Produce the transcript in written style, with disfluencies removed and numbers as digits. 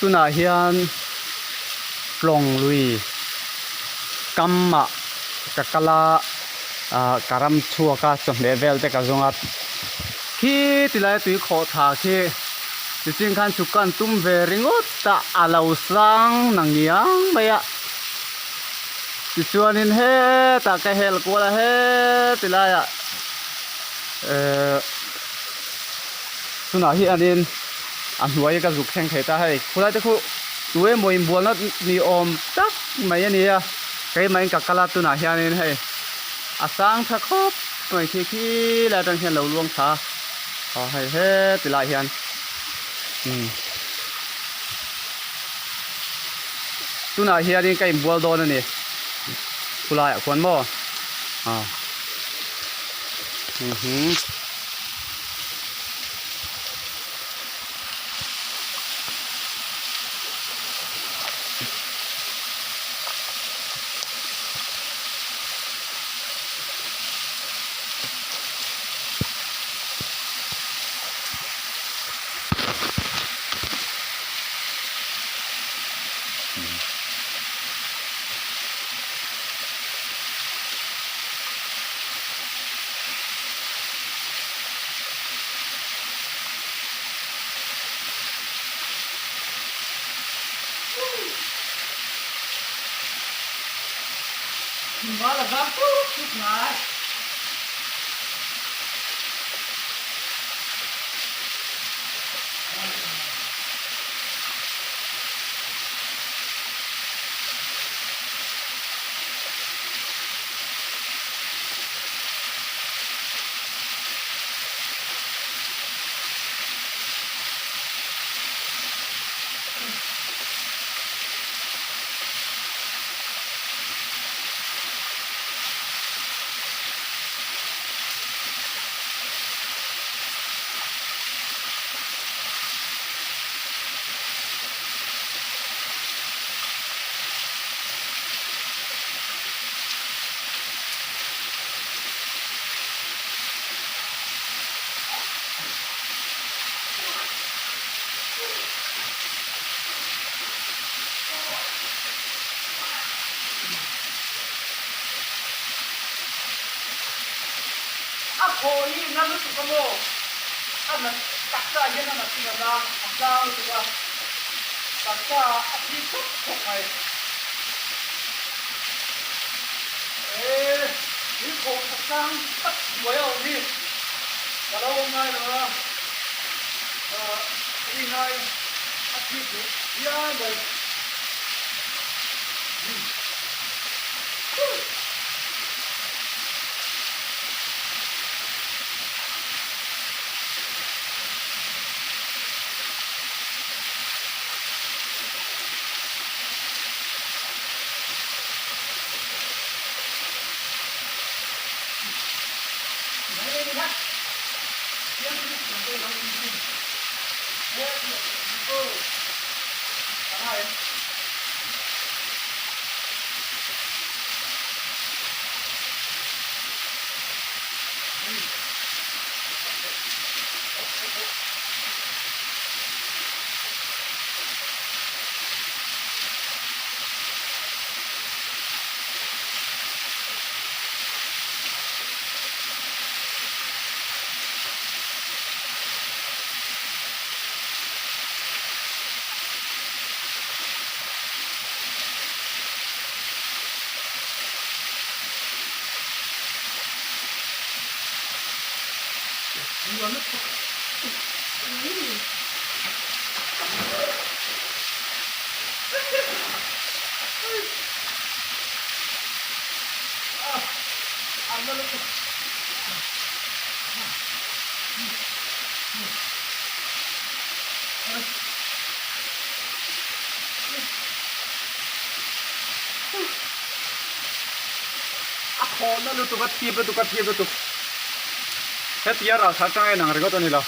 Tunah hian Tlawng lui kamah ka kal a, ah ka ram chhuak a chawhmeh vel te ka zawng a. Khi ti laia tui khawh thla khi tichin khan chhuk ka han tum ve ringawt a, a lo sang na ngiang mai a. Tichuanin hetah ka hel kual a heti laiah ehh tunah hianin a hnuai ka zuk thleng thei ta hei khulai te khu tu emaw inbualna ni awm tak mai a ni a keimahin ka kal a tunah hianin hei a sang tha khawp mai khi khi lai atang hian lo luang thla a aw hei heti lai hian umm. Tunah hianin ka inbual dawn a ni khulaiah khuan maw ah mhm. A khaw hi na lutuk a maw? A nat taksa hian a nat in a na a tlang lutuk a, taksa a thi khawp khawp mai. E, in khaw tha tlang tak hnuai a awm hi ka lo awm ngai lo a, rinai a thip duh phian mai. A khawhna lutuk a thip lutuk a thip lutuk hetia ralkhat atanga en ang ringawt a ni lo.